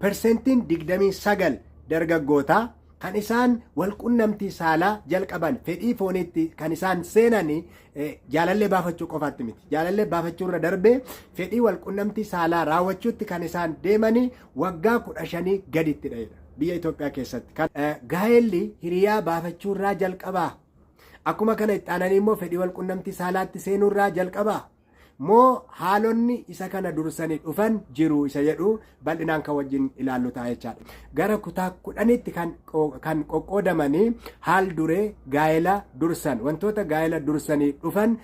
Persentiin 29 dargaggootaa kan isaan walqunnamtii saalaa jalqaban, fedhii fooniitti kan isaan seenani jaalallee baafachuu qofaatti miti. Jaalallee baafachuu irra darbee fedhii walqunnamtii saalaa raawwachuutti kan isaan deemani waggaa 15 gadittidha jedha. Biyya Itoophiyaa keessatti. Gaa'elli hiriyaa baafachuu irraa jalqabaa. Akkuma kana itti aananii immoo fedhii walqunnamtii saalaatti seenuu irraa jalqabaa. Moo haalonni isa kana dursanii dhufan jiru isa jedhu bal'inaan kan wajjin ilaallu ta'a jechaadha. Gara kutaa 10tti kan qoqqoodamanii haal duree gaa'ela dursan, wantoota gaa'ela dursanii dhufan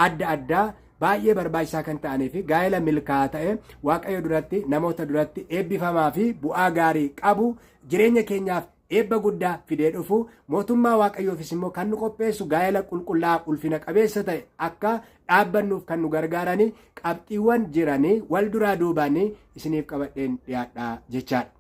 adda addaa baay'ee barbaachisaa kan ta'anii fi gaa'ela milkaa'aa ta'e Waaqayyo duratti, namoota duratti eebbifamaa fi bu'aa gaarii qabu, jireenya keenyaaf eebba guddaa fidee dhufu, mootummaa Waaqayyoofis immoo kan nu qopheessu, gaa'ela qulqullaa'aa ulfina qabeessa ta'e akka dhaabbannuuf kan nu gargaaranii qabxiiwwan jiranii wal duraa duubaanii isiniif qabadheen dhiyaadha jechaadha.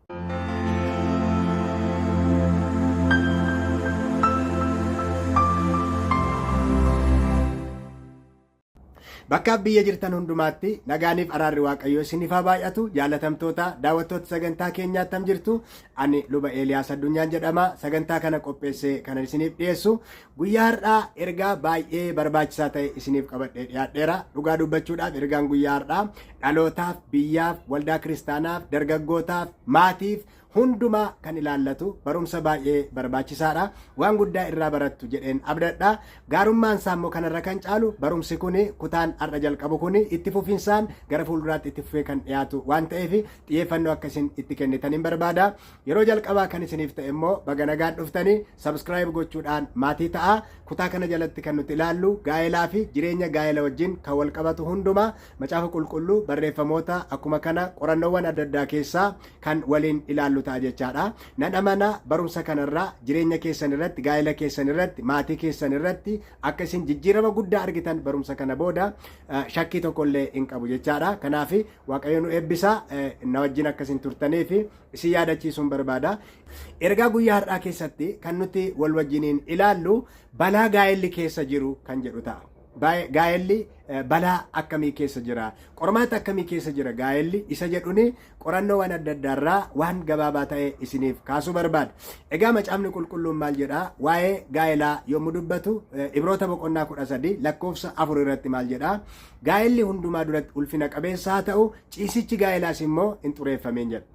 Bakkaaf biyya jirtan hundumaatti nagaaniif araarri Waaqayyoo isiniif haa baay'atu. Jaalatamtoota daawwattoota sagantaa keenyaa, attam jirtu? Ani Luba Eeliyaas Addunyaan jedhama. Sagantaa kana qopheessee kanan isiniif dhiyeessu. Guyyaa har'aa ergaa baay'ee barbaachisaa ta'e isiniif qabadhee dhiyaadheera. Dhugaa dubbachuudhaaf ergaan guyyaa har'aa dhalootaaf, biyyaaf, waldaa kiristaanaaf, dargaggootaaf, maatiif, hundumaa kan ilaallatu barumsa baay'ee barbaachisaadha. Waan guddaa irraa barattu jedheen abdadha. Gaarummaan isaa immoo kanarra kan caalu, barumsi kun, kutaan har'a jalqabu kun, itti fufinsaan gara fuulduraatti itti fufee kan dhiyaatu waan ta'eef xiyyeeffannoo akka isin itti kennitan hin barbaada. Yeroo jalqabaa kan isiniif ta'e immoo baga nagaan dhuftanii, subscribe gochuudhaan maatii ta'a. Kutaa kana jalatti kan nuti ilaallu gaa'elaa fi jireenya gaa'ela wajjin kan wal qabatu hundumaa Macaafa Qulqulluu, barreeffamoota, akkuma kana qorannoowwan adda addaa keessaa kan waliin ilaallu ta'a jechaadha. Nan amana, barumsa kanarraa jireenya keessan irratti, gaa'ela keessan irratti, maatii keessan irratti akka isin jijjiirama guddaa argitan barumsa kana booda shakkii tokkollee hin qabu jechaadha. Kanaaf Waaqayyo nu eebbisa, na wajjin akka isin turtaniif isin yaadachiisuun barbaada. Ergaa guyyaa har'aa keessatti kan nuti wal wajjiniin ilaallu balaa gaa'elli keessa jiru kan jedhu ta'a. Gaa'elli balaa akkamii keessa jira? Qormaata akkamii keessa jira gaa'elli isa jedhuni qorannoowwan adda addaarraa waan gabaabaa ta'e isiniif kaasuu barbaada. Egaa Macaafni Qulqulluun maal jedhaa? Waa'ee gaa'elaa yommuu dubbatu Ibroota boqonnaa 13 lakkoofsa 4 irratti maal jedhaa? Gaa'elli hundumaa duratti ulfina qabeessa haa ta'u, ciisichi gaa'elaas immoo hin xureeffamiin jedha.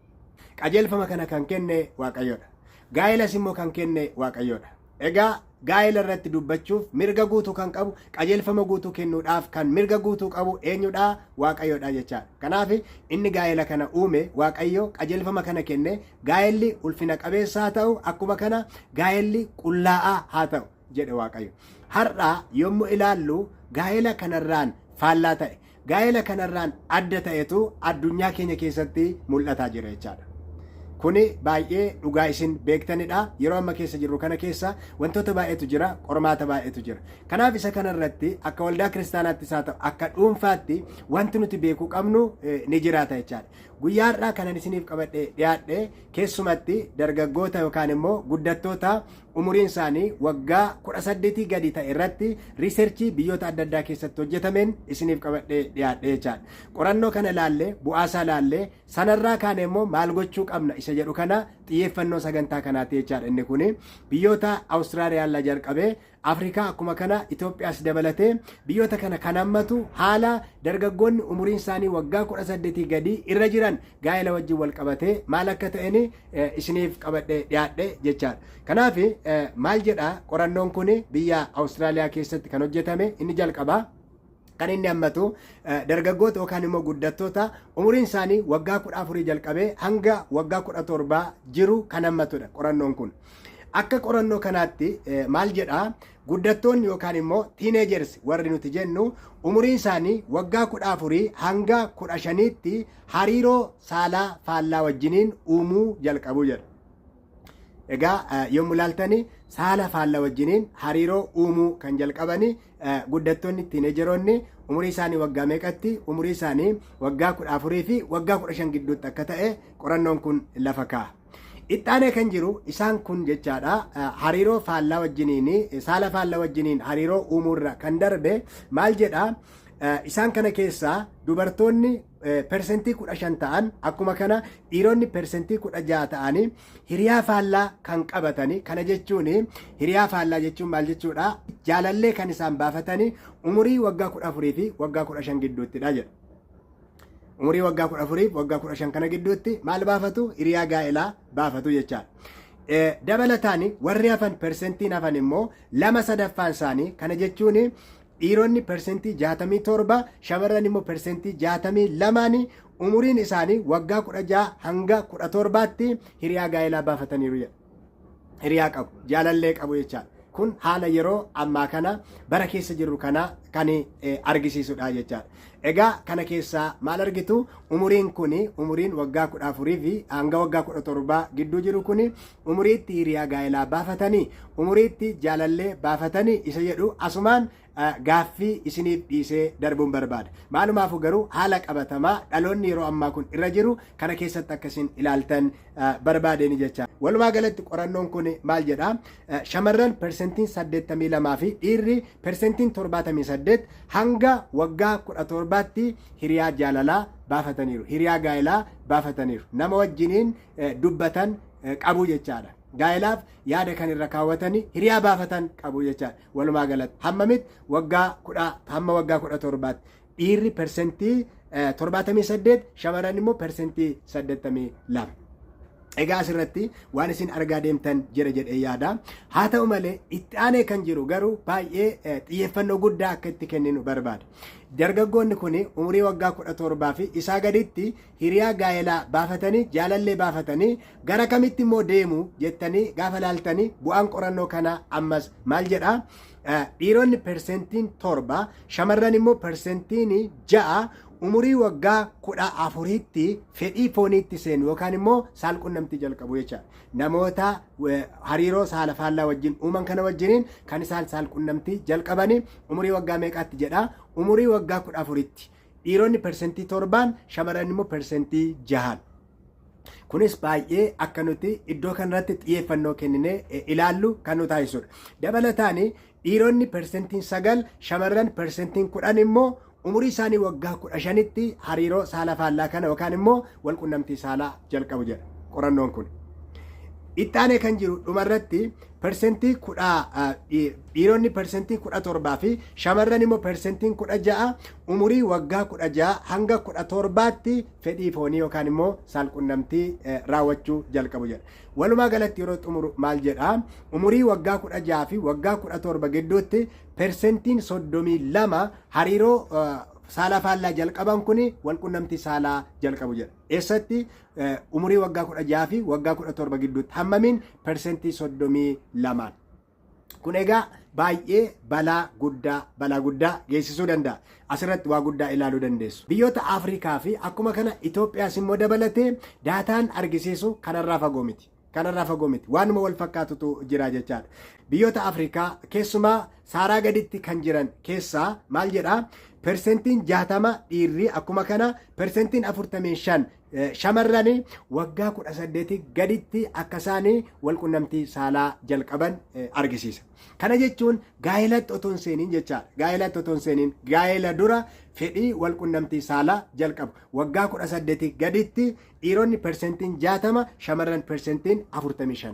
Qajeelfama kana kan kenne Waaqayyoodha. Gaa'elas immoo kan kenne Waaqayyoodha. Egaa gaa'ela irratti dubbachuuf mirga guutuu kan qabu, qajeelfama guutuu kennuudhaaf kan mirga guutuu qabu eenyudha? Waaqayyoodha jechaadha. Kanaaf inni gaa'ela kana uume Waaqayyo qajeelfama kana kenne, gaa'elli ulfina qabeessa haa ta'u, akkuma kana gaa'elli qullaa'aa haa ta'u jedhe Waaqayyo. Har'a yommuu ilaallu gaa'ela kanarraan faallaa ta'e, gaa'ela kanarraan adda ta'etu addunyaa keenya keessatti mul'ataa jira jechaadha. Kuni baay'ee dhugaa isin beektanidha. Yeroo amma keessa jirru kana keessa wantoota baay'eetu jira, qormaata baay'eetu jira. Kanaaf isa kanarratti akka waldaa kiristaanaattis haa ta'u akka dhuunfaatti wanti nuti beekuu qabnu ni jiraata jechaadha. Guyyaa har'aa kanan isiniif qabadhee dhiyaadhe keessumatti dargaggoota yookaan immoo guddattoota umuriin isaanii waggaa 18 gadi ta'e irratti riiserchii biyyoota adda addaa keessatti hojjetameen isiniif qabadhee dhiyaadhe jechaadha. Qorannoo kana ilaallee, bu'aasaa ilaallee, sanarraa kaane immoo maal gochuu qabna isa jedhu kana xiyyeeffannoo sagantaa kanaati jechaadha. Inni kuni biyyoota Awustiraaliyaa irraa jalqabee Afrikaa, akkuma kana Itoophiyaas dabalatee biyyoota kana kan hammatu, haala dargaggoonni umuriin isaanii waggaa 18 gadii irra jiran gaa'ela wajjin wal qabatee maal akka ta'een isiniif qabadhe dhiyaadhe jechaadha. Kanaaf maal jedha qorannoon kun? Biyya Awustiraaliyaa keessatti kan hojjetame inni jalqabaa kan inni hammatu dargaggoota yookaan immoo guddattoota umuriin isaanii waggaa 14 jalqabee hanga waggaa 17 jiru kan hammatudha qorannoon kun. Akka qorannoo kanaatti maal jedhaa? Guddattoonni yookaan immoo teenagers warri nuti jennu umuriin isaanii waggaa 14 hanga 15tti hariiroo saalaa faallaa wajjiniin uumuu jalqabu jedha. Egaa yommuu ilaaltani saala faalla wajjiniin hariiroo uumuu kan jalqabani guddattoonni, teenageroonni, umurii isaanii waggaa meeqatti? Umurii isaanii waggaa 14 fi waggaa 15 gidduutti akka ta'e qorannoon kun lafa kaa'a. Ittaanee kan jiru isaan kun jechaadha, hariiroo faallaa wajjiniin, saala faallaa wajjiniin hariiroo uumuurra kan darbe maal jedha? Isaan kana keessaa dubartoonni 15% ta'an, akkuma kana dhiironni 16% ta'anii hiriyaa faallaa kan qabatanii. Kana jechuun, hiriyaa faallaa jechuun maal jechuudha? Jaalallee kan isaan baafatanii umurii waggaa 14 fi waggaa 15 gidduuttidha jedha. Umurii waggaa 14 fi waggaa 15 kana gidduutti maal baafatu? Hiriyaa gaa'elaa baafatu jechaadha. Dabalataan warri hafan, persentiin hafan immoo 2/3 isaanii, kana jechuun dhiironni 67%, shamarran immoo 62n umuriin isaanii waggaa 16 hanga 17tti hiriyaa gaa'elaa baafataniiru jedha. Hiriyaa qabu, jaalallee qabu jechaadha. Kun haala yeroo ammaa kana bara keessa jirru kana kan argisiisudha jechaadha. Egaa kana keessaa maal argitu? Umuriin kun, umuriin waggaa 14 fi hanga waggaa 17 gidduu jiru kun, umuriitti hiriyaa gaa'elaa baafatanii, umuriitti jaalallee baafatanii isa jedhu asumaan gaaffii isiniif dhiisee darbuun barbaada. Maalumaafuu garuu haala qabatamaa dhaloonni yeroo ammaa kun irra jiru kana keessatti akkasiin ilaaltan barbaadeen jecha. Walumaa galatti qorannoon kun maal jedha? Shamarran 82% fi dhiirri 78% hanga waggaa 17tti hiriyaa jaalalaa baafataniiru. Hiriyaa gaa'elaa baafataniiru. Nama wajjiniin dubbatan qabu jechaadha. Gaa'elaaf yaada kan irra kaawwatanii hiriyaa baafatan qabu jechaadha. Walumaa galatti hammamitti? Waggaa 10 hamma waggaa 17tti dhiirri 78%, shamarran immoo 82%. Egaa asirratti waan isin argaa deemtan jira jedhee yaada. Haa ta'u malee itti aanee kan jiru garuu baay'ee xiyyeeffannoo guddaa akka itti kenninu barbaada. Dargaggoonni kun umurii waggaa 17 fi isaa gaditti hiriyaa gaa'elaa baafatanii, jaalallee baafatanii gara kamitti immoo deemu jettanii gaafa laaltanii, bu'aan qorannoo kanaa ammas maal jedhaa? Dhiironni 7%, shamarran immoo 6% umurii waggaa 14tti fedhii fooniitti seenu yookaan immoo saalqunnamtii jalqabu jecha. Namoota hariiroo saala faallaa wajjin uuman kana wajjiniin kan isaan saalqunnamtii jalqabanii umurii waggaa meeqaatti jedha? Umurii waggaa 14tti. Dhiironni 7%n, shamarran immoo 6%n. Kunis baay'ee akka nuti iddoo kanarratti xiyyeeffannoo kenninee ilaallu kan nu taasisudha. Dabalataan dhiironni 9%, shamarran 10% immoo umurii isaanii waggaa 15tti hariiroo saala faallaa kana yookaan immoo walqunnamtii saalaa jalqabu jedha qorannoon kun. Itti kan jiru dhumarratti 10, dhiironni 17% fi shamarran immoo 16% umurii waggaa 16 hanga 17tti fedhii foonii yookaan immoo saalqunnamtii raawwachuu jalqabu jedha. Walumaa galatti yeroo xumuru maal jedha? Umurii waggaa 16 fi waggaa 17 gidduutti 32% hariiroo saala faallaa jalqaban kun walqunnamtii saalaa jalqabu jedha. Eessatti? Umurii waggaa 16 fi waggaa 17 gidduutti. Hammamiin? 32%n. Kun egaa baay'ee balaa guddaa, balaa guddaa geessisuu danda'a. Asirratti waa guddaa ilaaluu dandeessu. Biyyoota Afrikaa fi akkuma kana Itoophiyaas immoo dabalatee daataan argisiisu kanarraa fagoo miti. Kanarraa fagoo miti. Waanuma wal fakkaatutu jira jechaadha. Biyyoota Afrikaa keessumaa Saaraa gaditti kan jiran keessaa maal jedhaa? 60% dhiirri, akkuma kana 45% shamarran waggaa 18 gaditti akka isaan walqunnamtii saalaa jalqaban argisiisa. Kana jechuun gaa'elatti otoo hin seeniin jechaadha. Gaa'elatti otoo hin seeniin, gaa'ela dura fedhii walqunnamtii saalaa jalqabu. Waggaa 18 gaditti dhiironni 60%, shamarran 45%.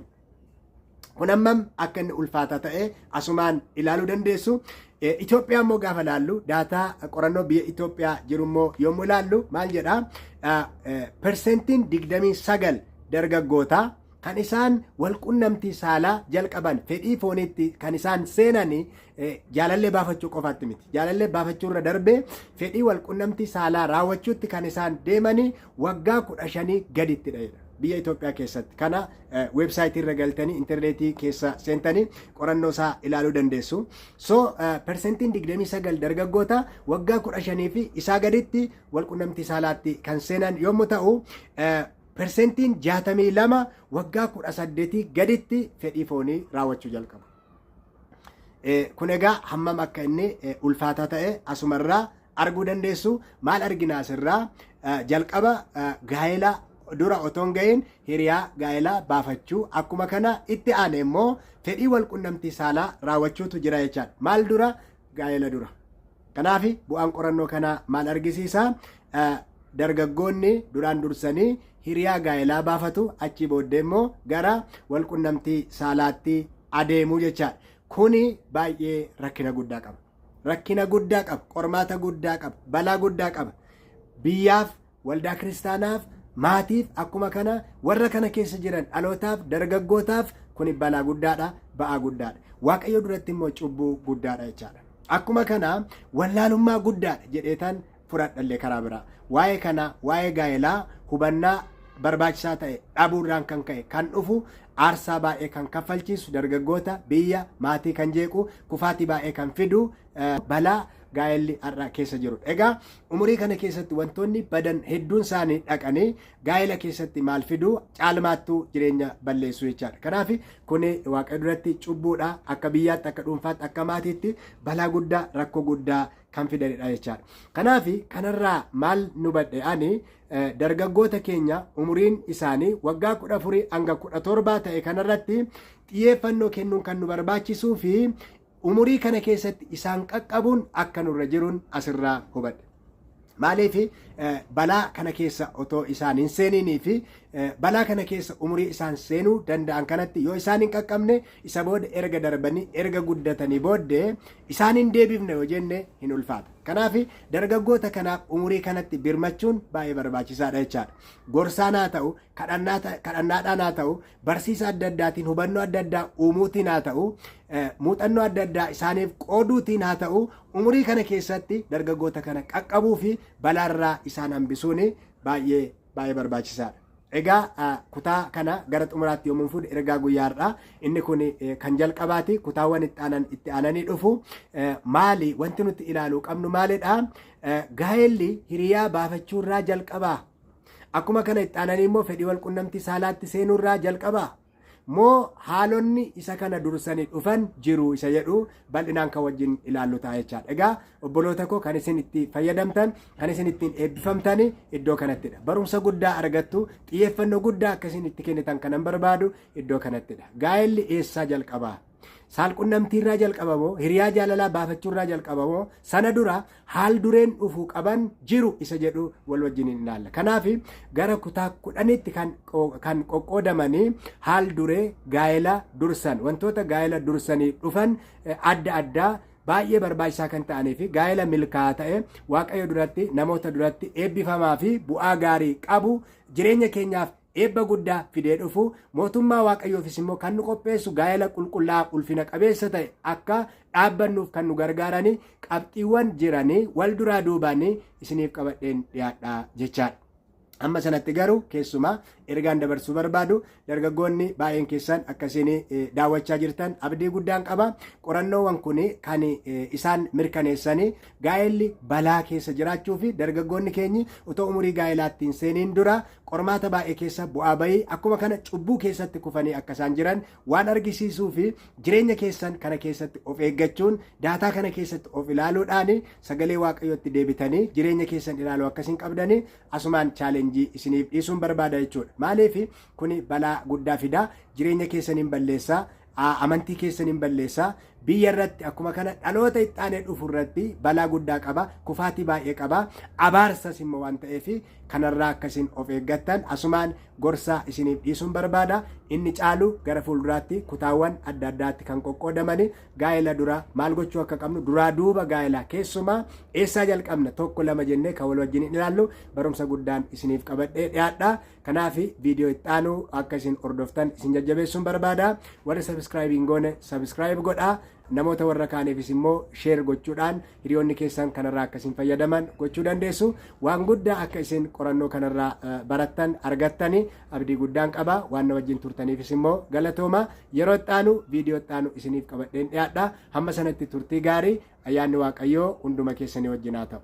Kun hammam akka inni ulfaataa ta'e asumaan ilaaluu dandeessu. Itoophiyaa immoo gaafa ilaallu, daataa qorannoo biyya Itoophiyaa jiru immoo yommuu ilaallu maal jedhaa? 29% dargaggootaa kan isaan walqunnamtii saalaa jalqaban, fedhii fooniitti kan isaan seenan, jaalallee baafachuu qofaatti miti. Jaalallee baafachuu irra darbee fedhii walqunnamtii saalaa raawwachuutti kan isaan deemanii waggaa 15 gadittidha jedha. Biyya Itoophiyaa keessatti kana weebsaayitii irra galtanii, intarneetii keessa seentanii qorannoo isaa ilaaluu dandeessu. So 29% dargaggoota waggaa 15 fi isaa gaditti walqunnamtii saalaatti kan seenan yommuu ta'u, 62% waggaa 18 gaditti fedhii foonii raawwachuu jalqabu. Kun egaa hammam akka inni ulfaataa ta'e asumarraa arguu dandeessu. Maal argina asirraa? Jalqaba gaa'ela dura otoo hin ga'iin hiriyaa gaa'elaa baafachuu, akkuma kana itti aane immoo fedhii walqunnamtii saalaa raawwachuutu jira jechaadha. Maal dura? Gaa'ela dura. Kanaaf bu'aan qorannoo kanaa maal argisiisa? Dargaggoonni duraan dursanii hiriyaa gaa'elaa baafatu, achii booddee immoo gara walqunnamtii saalaatti adeemuu jechaadha. Kuni baay'ee rakkina guddaa qaba. Rakkina guddaa qaba, qormaata guddaa qaba, balaa guddaa qaba. Biyyaaf, waldaa kiristaanaaf, maatiif, akkuma kana warra kana keessa jiran dhalootaaf, dargaggootaaf kuni balaa guddaadha, ba'aa guddaadha. Waaqayyo duratti immoo cubbuu guddaadha jechaadha. Akkuma kana wallaalummaa guddaadha jedheetan fudhadhallee karaa biraa. Waa'ee kana, waa'ee gaa'elaa hubannaa barbaachisaa ta'e dhabuurraan kan ka'e kan dhufu aarsaa baay'ee kan kaffalchiisu, dargaggoota, biyya, maatii kan jeequ, kufaatii baay'ee kan fidu balaa gaa'elli har'a keessa jirudha. Egaa umurii kana keessatti wantoonni badan hedduun isaanii dhaqanii gaa'ela keessatti maal fidu? Caalmaattuu jireenya balleessu jechaadha. Kanaaf kuni Waaqayyo duratti cubbuudha. Akka biyyaatti, akka dhuunfaatti, akka maatiitti balaa guddaa, rakkoo guddaa kan fidanidha jechaadha. Kanaaf kanarraa maal nu badhe ani, dargaggoota keenya umuriin isaanii waggaa 14 hanga 17 ta'e kanarratti xiyyeeffannoo kennuun kan nu barbaachisuu fi umurii kana keessatti isaan qaqqabuun akka nurra jiruun asirraa hubadhe. Maaliif, balaa kana keessa otoo isaan hin seeniinii fi balaa kana keessa umurii isaan seenuu danda'an kanatti yoo isaan hin qaqqabne, isa booda erga darbanii, erga guddatanii booddee isaan hin deebifne yoo jenne hin ulfaata. Kanaaf dargaggoota kanaaf umurii kanatti birmachuun baay'ee barbaachisaadha jechaadha. Gorsaan haa ta'u, kadhannaadhaan haa ta'u, barsiisa adda addaatiin, hubannoo adda addaa uumuutiin haa ta'u, muuxannoo adda addaa isaaniif qooduutiin haa ta'u, umurii kana keessatti dargaggoota kana qaqqabuu fi balaarraa isaan hambisuun baay'ee baay'ee barbaachisaadha. Egaa kutaa kana gara xumuraatti yommuu fuudhu, ergaa guyyaa har'aa inni kun kan jalqabaati. Kutaawwan itti aanan itti aananii dhufu. Maali wanti nuti ilaaluu qabnu? Maalidha? Gaa'elli hiriyaa baafachuurraa jalqabaa? Akkuma kana itti aananii immoo fedhii walqunnamtii saalaatti seenuurraa jalqabaa? Moo haalonni isa kana dursanii dhufan jiru isa jedhu bal'inaan kan wajjin ilaallu ta'a jechaadha. Egaa obboloota koo, kan isin itti fayyadamtan, kan isin ittiin eebbifamtan iddoo kanattidha. Barumsa guddaa argattu, xiyyeeffannoo guddaa akka isin itti kennitan kanan barbaadu iddoo kanattidha. Gaa'elli eessaa jalqabaa? Saalqunnamtiirraa jalqabamoo, hiriyaa jaalalaa baafachuurraa jalqabamoo, sana dura haal dureen dhufuu qaban jiru isa jedhu wal wajjin hin ilaalla. Kanaaf gara kutaa 10tti kan qoqqoodamanii haal duree gaa'ela dursan, wantoota gaa'ela dursanii dhufan adda addaa baay'ee barbaachisaa kan ta'anii fi gaa'ela milkaa'aa ta'e, Waaqayyo duratti, namoota duratti eebbifamaa fi bu'aa gaarii qabu, jireenya keenyaaf eebba guddaa fidee dhufu, mootummaa Waaqayyoofis immoo kan nu qopheessu, gaa'ela qulqullaa'aa ulfina qabeessa ta'e akka dhaabbannuuf kan nu gargaaranii qabxiiwwan jiranii wal duraa duubaanii isiniif qabadheen dhiyaadhaa jechaadha. Amma sanatti garuu keessumaa ergaan dabarsuu barbaadu, dargaggoonni baay'een keessan akkasiin daawwachaa jirtan abdii guddaan qaba. Qorannoowwan kun kan isaan mirkaneessanii gaa'elli balaa keessa jiraachuu fi dargaggoonni keenyi otoo umurii gaa'elaatti hin seeniin dura qormaata baay'ee keessa, bu'aa bayii, akkuma kana cubbuu keessatti kufanii akka isaan jiran waan argisiisuu fi jireenya keessan kana keessatti of eeggachuun, daataa kana keessatti of ilaaluudhaan, sagalee Waaqayyootti deebitanii jireenya keessan ilaaluu akkasiin qabdanii asumaan challenge isiniif dhiisuun barbaada jechuudha. Maaliif, kuni balaa guddaa fida, jireenya keessaniin balleessaa, amantii keessaniin balleessaa, biyya irratti, akkuma kana dhaloota itti dhufu irratti balaa guddaa qaba, kufaatii baay'ee qaba, abaarsas immoo waan ta'eef kanarraa akkasiin of eeggattan asumaan gorsa isiniif dhiisuun barbaada. Inni caalu gara fuulduraatti kutaawwan adda addaatti kan qoqqoodamani, gaa'ela dura maal gochuu akka qabnu, duraa duuba gaa'ela keessumaa eessaa jalqabna, tokko lama jennee kan wal wajjin ilaallu barumsa guddaan isiniif qabadhee dhiyaadha. Kanaaf viidiyoo itti aanu akka isin hordoftan isin jajjabeessuun barbaada. Warri subscribe hin goone subscribe godhaa. Namoota warra kaaniifis immoo share gochuudhaan hiriyoonni keessan kanarraa akka isin fayyadaman gochuu dandeessu. Waan guddaa akka isin qorannoo kanarraa barattan argattani abdii guddaan qaba. Waan na wajjin turtaniifis immoo galatooma. Yeroo itti aanu viidiyoo itti aanu isiniif qabadheen dhiyaadha. Hamma sanatti turtii gaarii, ayyaanni Waaqayyoo hunduma keessanii wajjin haa ta'u.